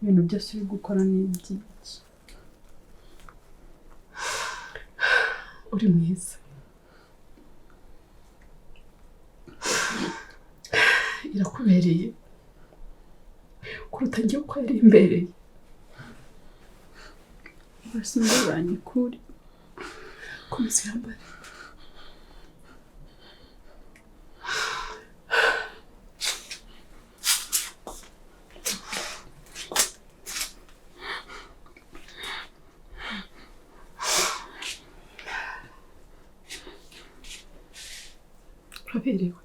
Ibintu byose uri gukora ni iby'iki? Uri mwiza. Irakubereye kuruta njye uko yari imbereye. Basi ndabanyikuri. Komeza uyambare. Uraberewe.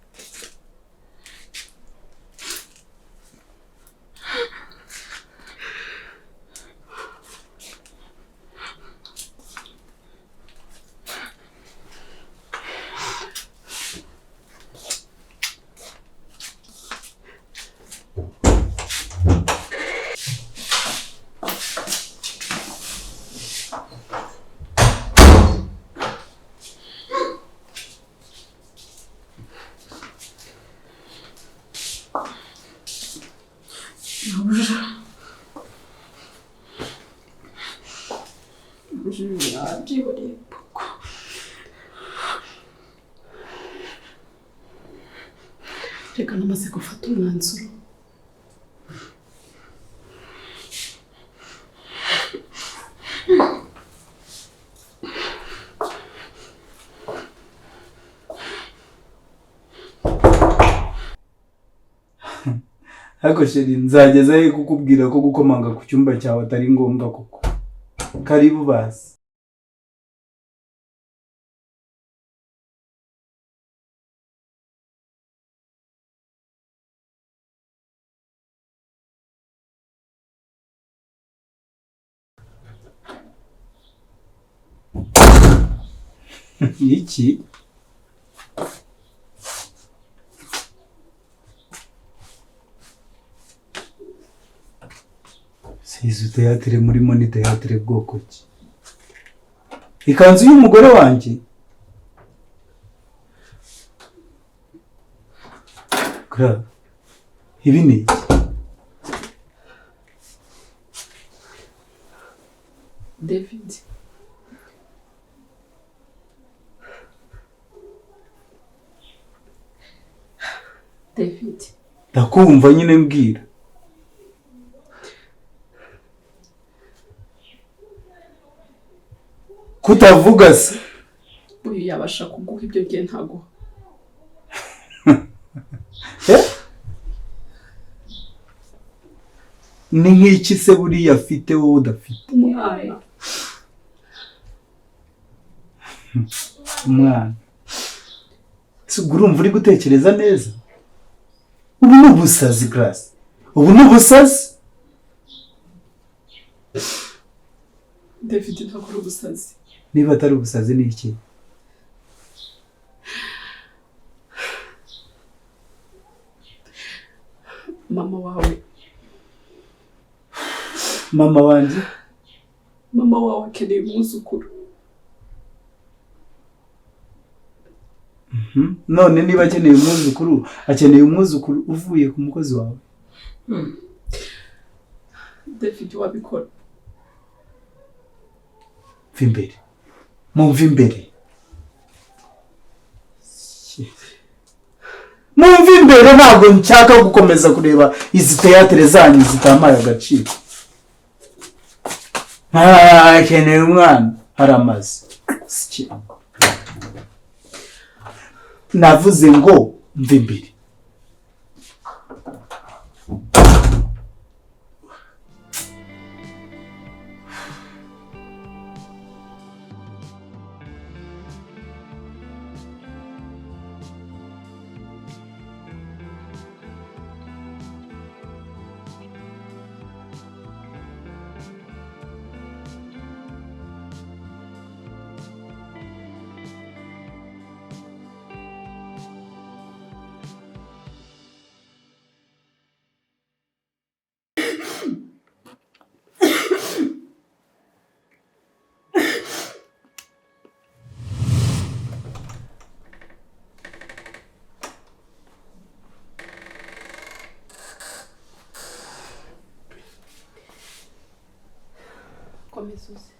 Nabyihoreye kuko reka namaze gufata umwanzuro. Ariko sheri nzagezayo kukubwira ko gukomanga ku cyumba cyawe atari ngombwa koko. Karibu basi. Iki? Izo teyatere murimo ni teyatere bwoko ki? Ikanzu y'umugore wanjye? Gra, ibi ni iki? David. David. Ndakumva nyine mbwira. Kutavuga se? Uyu yabasha kuguha ibyo ngiye ntaguha. Ni nk'iki se buriya afite wowe udafite? Umwana. Umwana. Urumva uri gutekereza neza? Ubu ni ubusazi Grace. Ubu ni ubusazi. David ntabwo ari ubusazi. Niba atari ubusazi ni iki? Mama wawe. Mama wanjye? Mama wawe akeneye umwuzukuru. None niba akeneye umwuzukuru, akeneye umwuzukuru uvuye ku mukozi wawe. David wabikora. Mva imbere. Mumva imbere. Mumva imbere, ntabwo nshaka gukomeza kureba izi teyatere zanyu zitamaye agaciro. Akeneye umwana, hari amazi. Navuze ngo mva imbere. Komeza uze.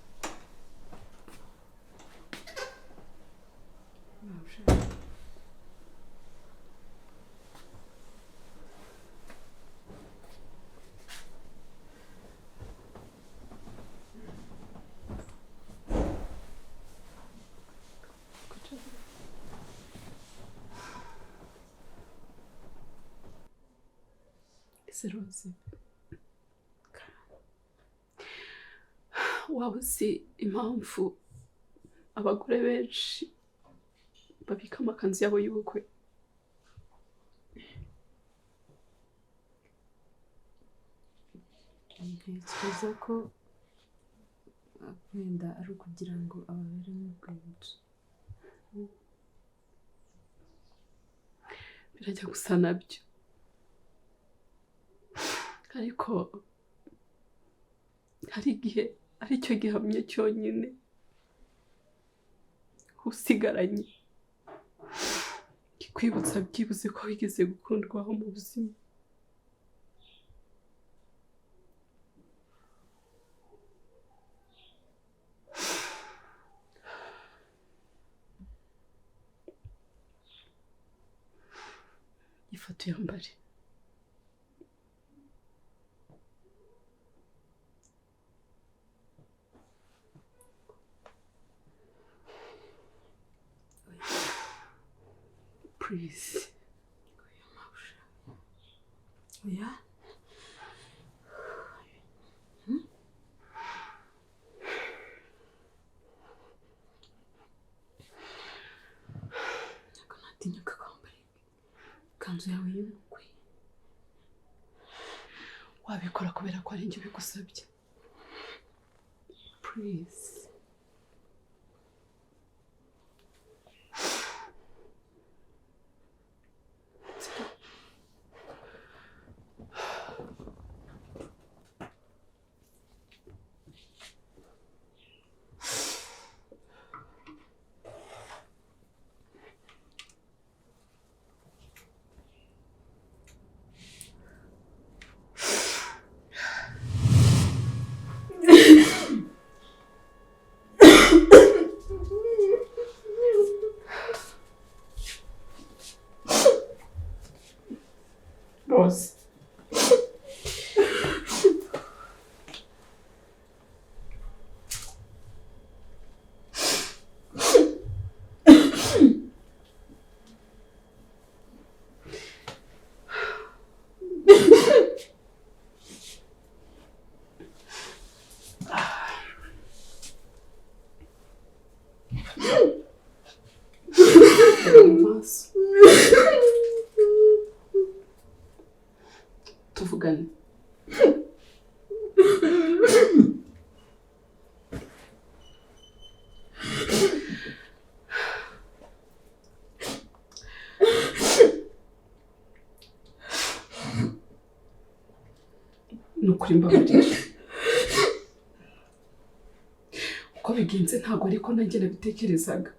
Ese Rose, waba uzi impamvu abagore benshi babika amakanzu yabo y'ubukwe? Ntekereza ko wenda ari ukugira ngo ababere nk'urwibutso. Birajya gusa nabyo, ariko hari igihe aricyo gihamya cyonyine usigaranye kikwibutsa byibuze ko wigeze gukundwaho mu buzima. Ifoto yambare. Please. Oya. Ntabwo natinyuka kwambara ikanzu yawe y'ubukwe. Wabikora kubera ko ari njye ubigusabye. Please. Rose. Maso. Tuvugane. Ni ukuri mbabarira. Uko bigenze ntabwo ariko nanjye nabitekerezaga.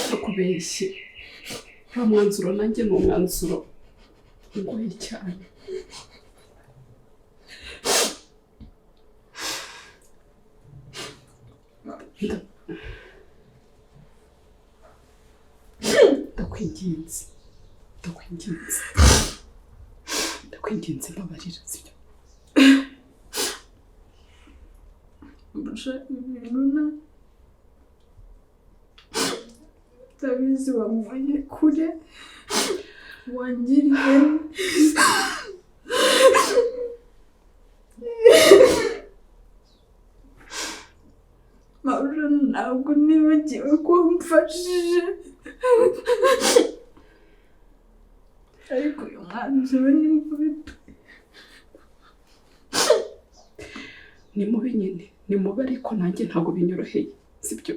Nakubeshye. Uriya mwanzuro nanjye ni umwanzuro ungoye cyane. Ndakwinginze, ndakwinginze, ndakwinginze mbabarira, sibyo? Mbasha ibintu na ndabizi wanyweye kure wangiriye Mabura, ntabwo nibagiwe ko wamfashije, ariko uyu mwanzuro ni mubi. Ni mubi nyine, ni mubi, ariko nanjye ntabwo binyoroheye, sibyo?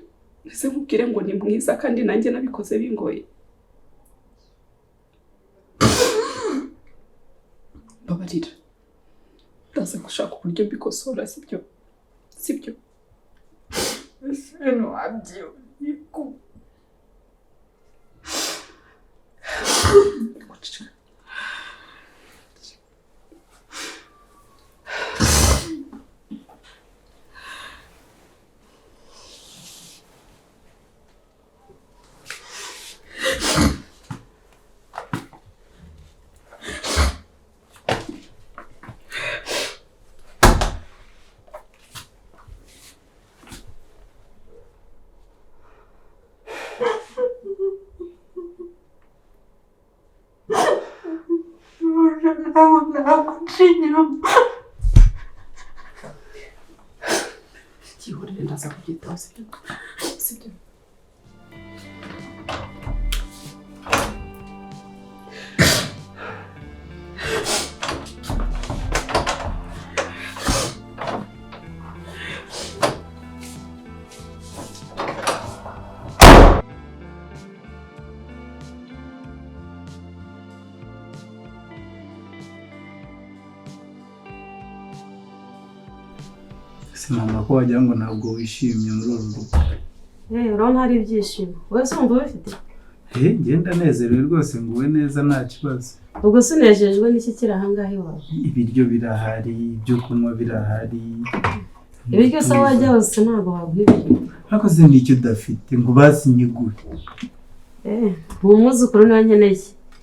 Ese nkubwire ngo ni mwiza kandi nanjye nabikoze bingoye. Mbabarira, ndaza gushaka uburyo mbikosora, sibyo? Sibyo? Ese ntiwabyibonye ko Nca inyuma. Byihorere, ndaza kubyitaho, sibyo? Sibyo? Ese mama, ko wagira ngo ntabwo wishimye muri uru rugo? Urabona hari ibyishimo, wowe se wumva ubifite? Eh, ngenda nezerewe rwose, nguwe neza, nta kibazo. Ubwo se unejejwe n'iki kiri ahangaha iwawe? Ibiryo birahari, ibyo kunywa birahari. Ibiryo se aho wajya hose ntabwo waguha ibiryo. Ariko se n'icyo udafite ngo basinyigure? Uwo mwuzukuru niwe nkeneye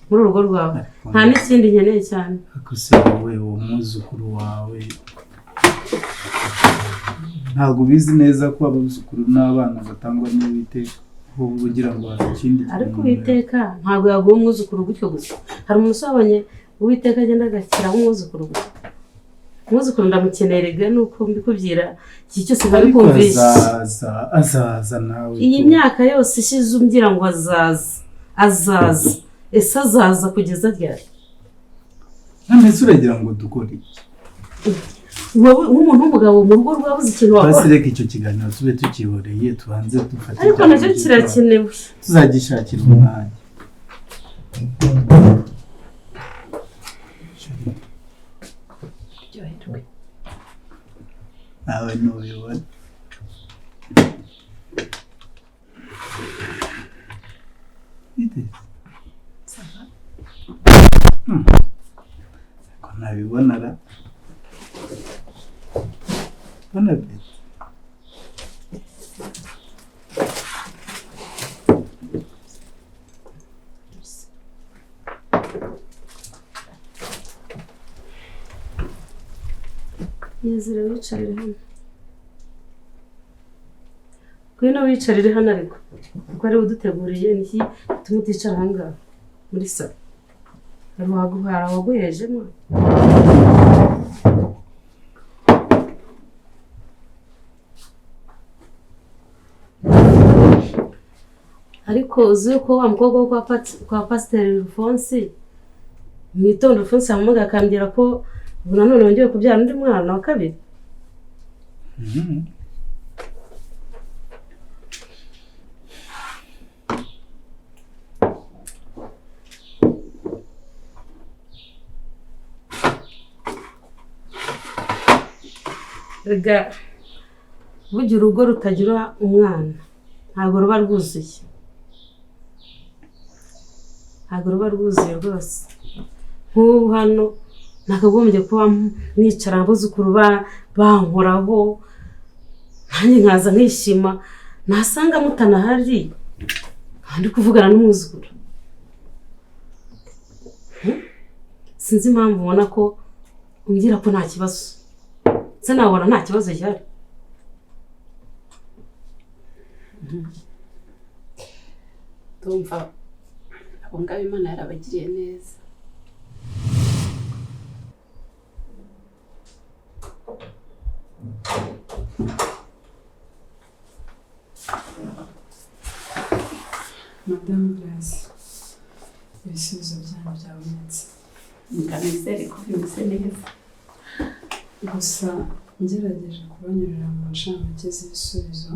muri urugo rwawe, nta n'ikindi nkeneye cyane. Ariko se wowe, uwo mwuzukuru wawe, ntabwo ubizi neza ko abuzukuru n'abana batangwa n'Uwiteka? Ahubwo ugira ngo hari ikindi kintu? Ariko Uwiteka ntabwo yaguha umwuzukuru gutyo gusa. Hari umunsi wabonye Uwiteka agenda agashyiraho umwuzukuru gusa? Umwuzukuru ndamukeneye rega, nuko mbikubwira iki cyose Ariko nkabikumvisha. azaza, azaza nawe. Iyi myaka yose ishize umbwira ngo azaza, azaza, ese azaza kugeza ryari? None se uragira ngo dukore iki? Wowe nk'umuntu w'umugabo mu rugo rwabuze ikintu Basi wakora? reka icyo kiganiro tube tukihoreye, tubanze dufate Ariko ibyangombwa. nacyo kirakenewe. Tuzagishakira umwanya. Ryoherwe. Nawe ntubibona. Bite? Ko ntabibona ra? Bon appétit. Yizire, wicarire hano. Ngwino wicarire hano, ariko kuko ariwe uduteguriye, niki gituma uticara aha ngaha muri salo? Hari uwaguhara waguhejemo? Ariko uzi ko wa mukobwa wo kwa Pasiteri Rufonsi mu itondo, Rufonsi yamuhamagaye akambwira ko ubu nanone yongeye kubyara undi mwana wa kabiri? Mhm. Erega burya urugo rutagira umwana ntabwo ruba rwuzuye, ntabwo ruba rwuzuye rwose. Nk'ubu hano nakagombye kuba nicara abuzukuru bankoraho, nanjye nkaza nkishima, nasanga mutanahari nkaba ndi kuvugana n'umwuzukuru. Sinzi impamvu ubona ko umbwira ko nta kibazo, se nabona nta kibazo gihari? Ndumva abo ngabo Imana yarabagiriye neza. Madamu Grace, ibisubizo byanyu byabonetse. Nizere ko bimeze neza. Gusa ngerageje kubanyurira mu ncamake z'ibisubizo,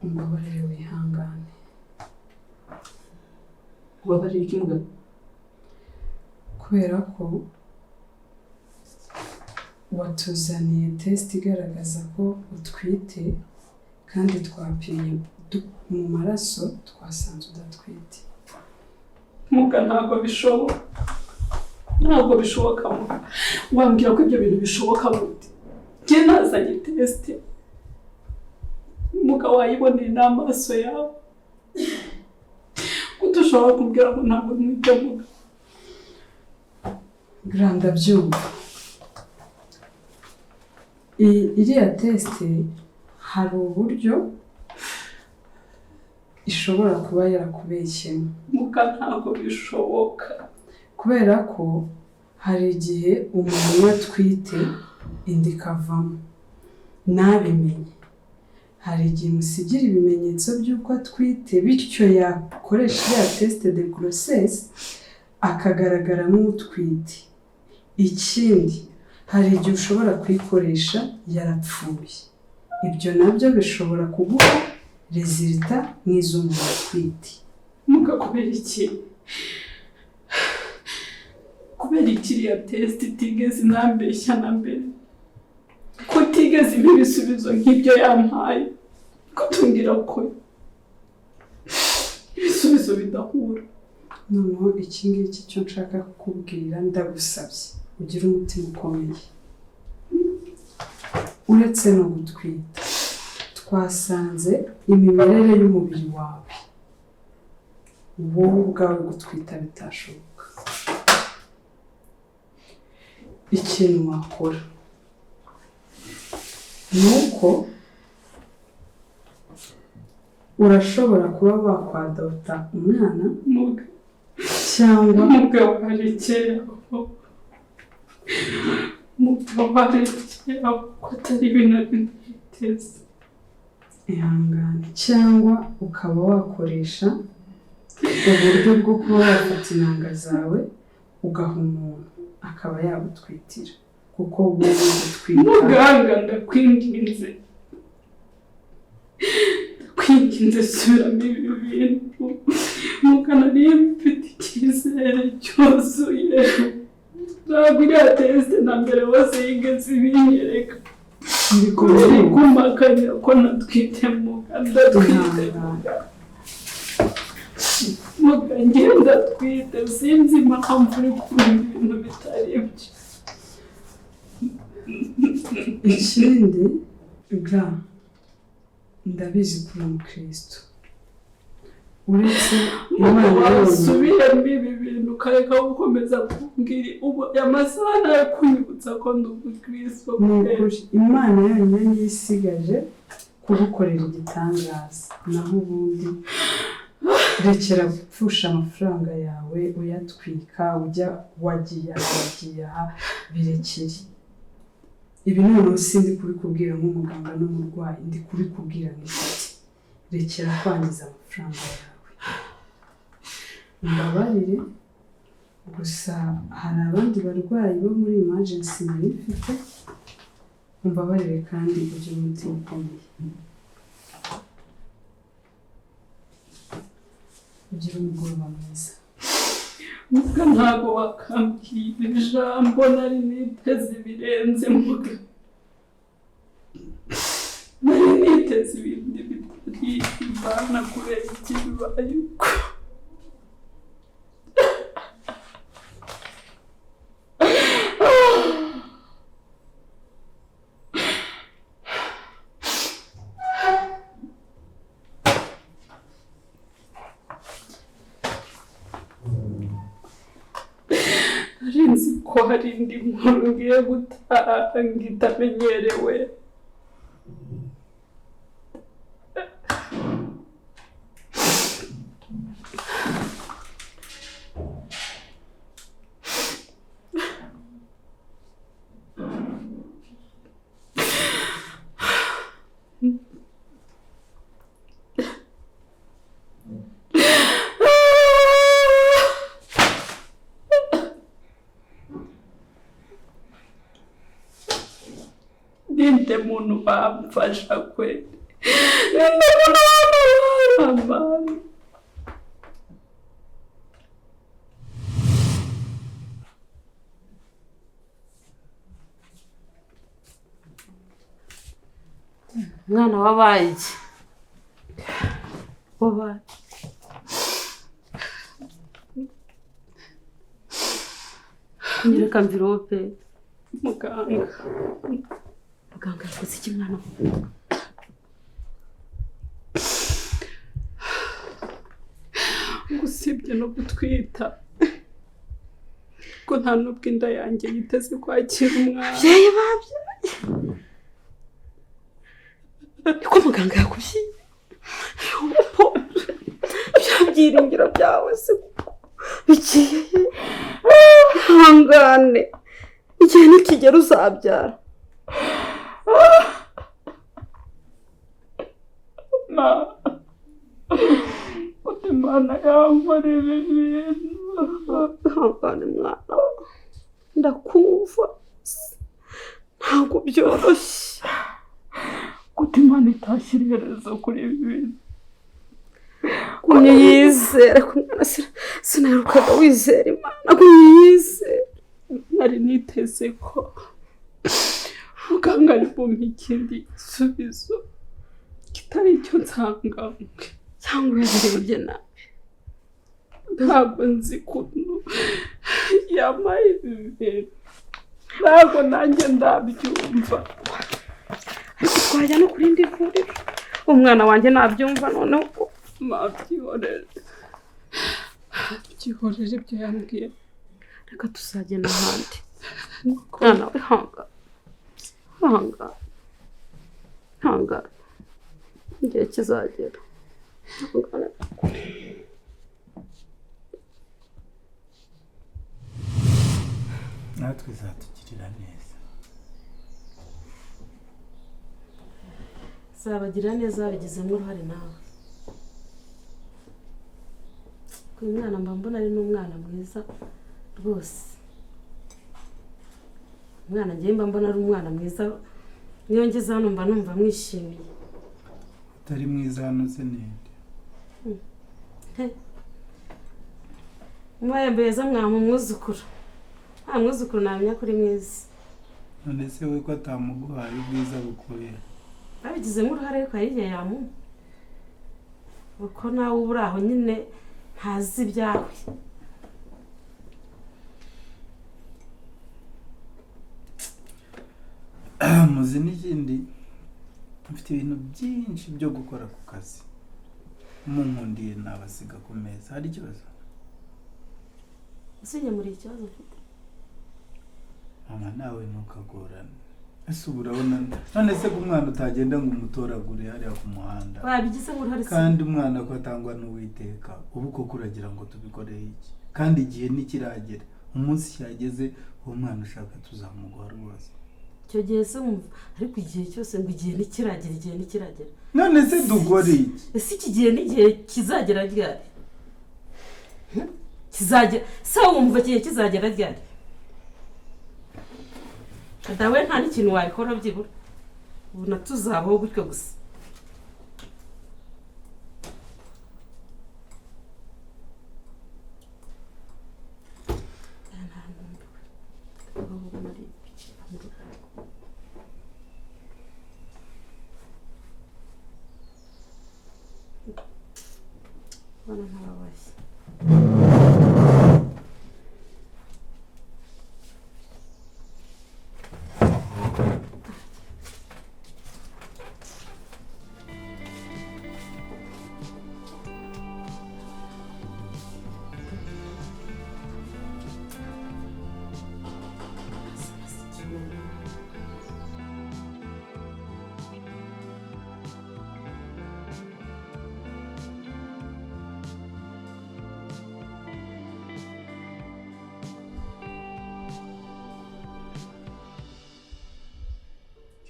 umbabarire wihangane. Ubabarira iki, mugabo? Kubera ko watuzaniye test igaragaza ko utwite, kandi twapimye mu maraso twasanze udatwite. Muga, ntabwo bishoboka, ntabwo bishoboka. Muga, wambwira ko ibyo bintu bishoboka gute? Njye nazanye test, muga, wayiboneye n'amaso yawe. Gute ushobora kumbwira ngo ntabwo mwibyo, muga? Gra, ndabyumva. Iriya test hari uburyo Ishobora kuba yarakubeshyemo. Muka, ntabwo bishoboka. Kubera ko hari igihe umuntu umwe atwite inda ikavamo ntabimenye. Hari igihe imusigira ibimenyetso by'uko atwite, bityo yakoresha iriya test de grossesse akagaragara nk'utwite. Ikindi, hari igihe ushobora kuyikoresha yarapfuye. Ibyo nabyo bishobora kuguha résultat nk'iz'umuntu utwite. Muka, kubera iki? Kubera iki iriya test itigeze inambeshya na mbere? Ko itigeze impa ibisubizo nk'ibyo yampaye? Ko tumbwira ko ibisubizo bidahura? Noneho iki ngiki cyo nshaka kukubwira, ndagusabye ugire umutima ukomeye. Uretse no gutwita, twasanze imimerere y'umubiri wawe, wowe ubwawe gutwita bitashoboka. Ikintu wakora ni uko urashobora kuba wakwadopta umwana Muga, cyangwa muga, warekeye aho. Muga, warekeye aho, ko atari ibintu nari niteze. Ihangane. Cyangwa ukaba wakoresha uburyo bwo kuba wafata intanga zawe ugaha umuntu akaba yagutwitira, kuko wowe gutwita Muganga, ndakwinginze, ndakwinginze, subiramo ibi bintu. Muga, nari mfite icyizere cyuzuye. Ntabwo iriya test na mbere hose yigeze ibinyereka. Ndi Kubera kubyumva. kumpakanya ko natwite. Muga, ndatwite. Muga, muga, njye ndatwite. Sinzi impamvu uri kumva ibintu bitari byo. Ikindi ga, ndabizi ko uri umukristo, uretse Imana yonyine. Wasubiyemo ibi bintu ukareka gukomeza kumbwira ubu aya masaha nayo kunyibutsa ko ndi umukristo? Ni ukuri, Imana yonyine niyo isigaje kugukorera igitangaza. Naho ubundi rekera gupfusha amafaranga yawe uyatwika, ujya wagiye aha, wagiye aha, birekere. Ibi noneho sindi kubikubwira nk'umuganga n'umurwayi, ndi kubikubwira nk'inshuti. Rekera kwangiza amafaranga yawe. Mbabarire gusa, hari abandi barwayi bo muri emergency nari mfite. Umbabarire kandi ugire umutima ukomeye, ugire umugoroba mwiza. Muga, ntabwo wakambwira ijambo nari niteze birenze. Muga, nari niteze ibindi bitari ivana. Kubera iki bibaye uko? Nari nzi ko hari indi nkuru ngiye gutanga itamenyerewe. Ninde muntu bamfasha kweli? Ninde muntu wamubara mani? Umwana wabaye iki? Wabaye kunyereka enveloppe? Muganga. Muganga yakoze iki, mwana? Usibye no gutwita, ko nta n'ubwo inda yanjye yiteze kwakira umwana. Ababyeyi babyaye, niko muganga yakubwiye? Po. Ibyiringiro byawe se bigiye. Ihangane, igihe nikigera uzabyara. Ma, Imana yankorera ibintu. Ihangane mwana, ndakumva ntabwo byoroshye. Kuko Imana itashyira iherezo kuri ibi bintu. Gumya yizere ko mwana, sinaherukaga wizera Imana. Gumya yizere. Nari niteze ko muganga ari bumpe ikindi gisubizo kitari icyo nsanganywe. Cyangwa yabirebye nabi. Ntabwo nzi ukuntu yampaye ibi bintu, ntabwo nanjye ndabyumva. Ariko twajya no ku rindi vuriro, umwana wanjye nabyumva noneho. Mabyihorere, byihorere ibyo yambwiye. Reka tuzagenda ahandi. Mwana we, hanga hanga hanga, igihe kizagera. Hangana. Natwe izatugirira neza. Zabagirira neza babigizemo uruhare nawe. Uyu mwana mba mbona ari n'umwana mwiza rwose. Umwana ngewe mba mbona ari umwana mwiza, niyo ngeze hano mba numva mwishimiye. Utari mwiza hano se ninde? Mubaye beza mwampa umwuzukuru. Nta mwuzukuru namenya ko uri mwiza. None se we ko atamuguhaye ubwiza bukuye? Babigizemo uruhare ariko hari igihe yamuha. Kuko nawe uba uri aho nyine ntazi ibyawe. Muzi n'ikindi, mfite ibintu byinshi byo gukora ku kazi. Munkundiye nabasiga ku meza. Hari ikibazo? Usinyemuriye ikibazo ufite? Mama nawe ntukagorane. Ese ubu urabona none se ko umwana utagenda ngo umutoragure hariya ku muhanda? Babigizemo uruhare se. Kandi umwana ko atangwa n'Uwiteka, ubu koko uragira ngo tubikoreye iki? Kandi igihe ntikiragera. Umunsi cyageze uwo mwana ushaka tuzamuguha rwose. Icyo gihe se wumva, ariko igihe cyose ngo igihe ntikiragera, igihe ntikiragera. None se dukore iki? Ese iki gihe n'igihe kizagera ryari? Kizagera se wumva igihe kizagera ryari? Dawe nta n'ikintu wabikora byibura. Ubu natuzabaho gutyo gusa. Bana ntababashye.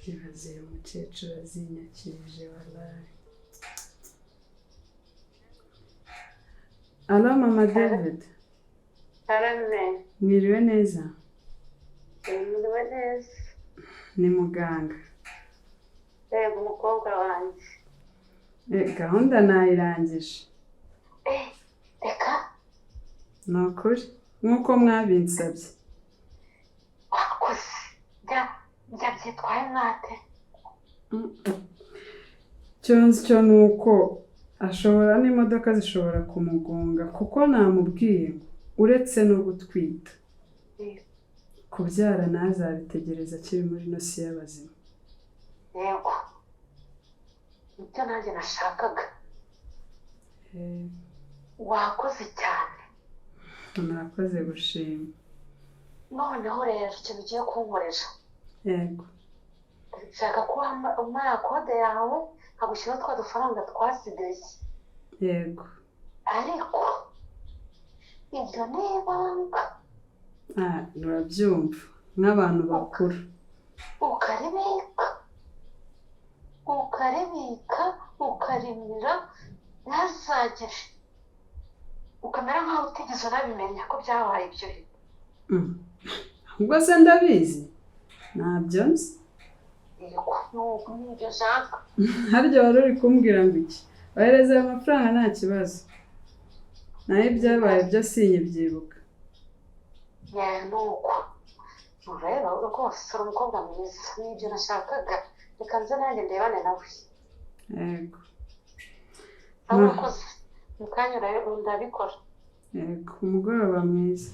Ibaze umukecuru azinyakirije walayi. Alo mama David. Karame. Mwiriwe neza? Mwiriwe neza. Ni muganga. Yego umukobwa wanjye. Gahunda nayirangije. Reka. Ni ukuri nk'uko mwabinsabye. Wakoze. Byabyitwaye mwate? Icyo nzi cyo ni uko ashobora n'imodoka zishobora kumugonga, kuko namubwiye ngo uretse no gutwita kubyara ntazabitegereza akiri muri ino si y'abazima. Yego, nibyo nanjye nashakaga. Wakoze cyane. Murakoze gushima. Noneho rero ikintu ugiye kunkorera. Yego. Nshaka ko umpa kode yawe nkagushyiraho twa dufaranga twasigaye. Yego. Ariko iryo ni ibanga. Ah, urabyumva nk'abantu bakuru. Ukaribika, ukaribika, ukarimira, ntazagere ukamera nkaho utigeze unabimenya ko byabaye ibyo bintu. Ubwo se ndabizi? Ntabyo nzi. Yego, nuko nibyo ushaka. Harya wari uri kumbwira ngo iki? Ohereza ayo mafaranga, nta kibazo. Naho ibyabaye byo sinyibyibuka. Nuko ubu rero rwose uri umukobwa mwiza, nibyo nashakaga. Reka nze nanjye ndebane nawe. Yego. Nawe urakoze, mu kanya ndabikora. Yego, umugoroba mwiza.